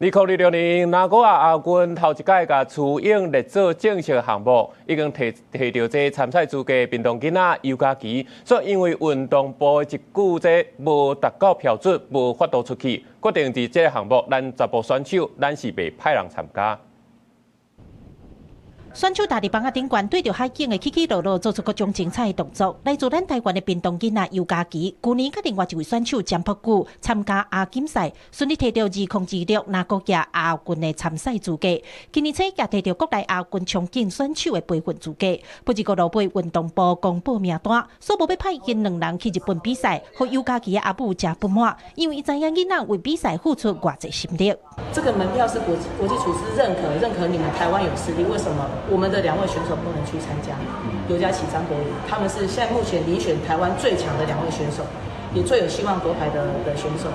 2026年名古屋亞運頭一擺共雌泳列做正式項目，已經提提著這參賽資格屏東囡仔尤佳琪，煞因為運動部的一句這無達到標準，無法度出去，決定佇這个項目，咱查埔選手咱是袂派人參加。選手踏佇枋仔頂懸，對著海景的起起落落，做出各種精彩的動作。來自咱台灣的屏東囡仔尤佳琪，舊年佮另外一位選手詹博久參加亞錦賽，順利提著2026名古屋亞運的參賽資格。今年初也提著國內亞運衝勁選手的培訓資格。不過落尾運動部公布名單，煞無欲派𪜶兩人去日本比賽，予尤佳琪的阿母誠不滿，因為伊知影囡仔為比賽付出偌濟心力。這個門票是國國際組織認可，認可你們台灣有實力，為什麼？我們的兩位選手不能去參加？尤佳琪、張博宇，他們是現在目前遴選台灣最強的兩位選手，也最有希望奪牌的選手。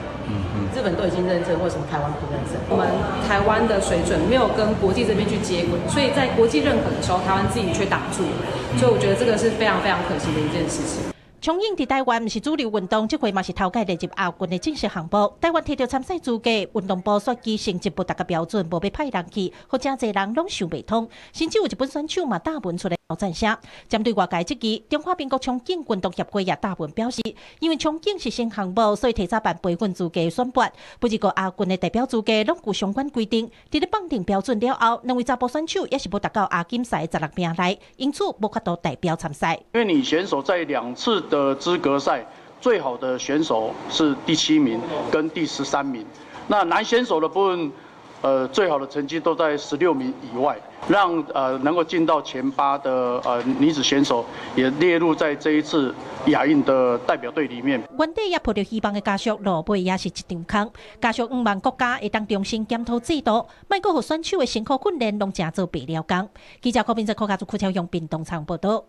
日本都已經認證，為什麼台灣不認證？我們台灣的水準沒有跟國際這邊去接軌，所以在國際認可的時候，台灣自己卻擋住了，所以我覺得這個是非常非常可惜的一件事情。衝泳佇台灣毋是主流運動，這回嘛是頭擺列入亞運的正式項目。台灣提著參賽資格，運動部煞指成績無達到標準，無欲派人去，予誠濟人攏想袂通。甚至有日本選手嘛貼文出來挑戰聲。針對外界質疑，中華民國衝勁運動協會也貼文表示，因為衝勁是新項目，所以提早辦培訓資格選拔。不過亞運的代表資格攏有相關規定，佇咧綁定標準了後，兩位查埔選手也是無達到亞錦賽16名內，因此無法度代表參賽。因為女選手在兩次的資格賽，最好的選手是第七名跟第13名。那男選手的部分，最好的成績都在16名以外，讓能夠進到前八的女子選手也列入在這一次亞運的代表隊裡面。原底也抱著希望的家屬，落尾也是一場空。家屬向望國家會當重新檢討制度，莫閣予選手的辛苦訓練攏成做白了工。記者柯明哲、柯家族、柯超用屏東場報道。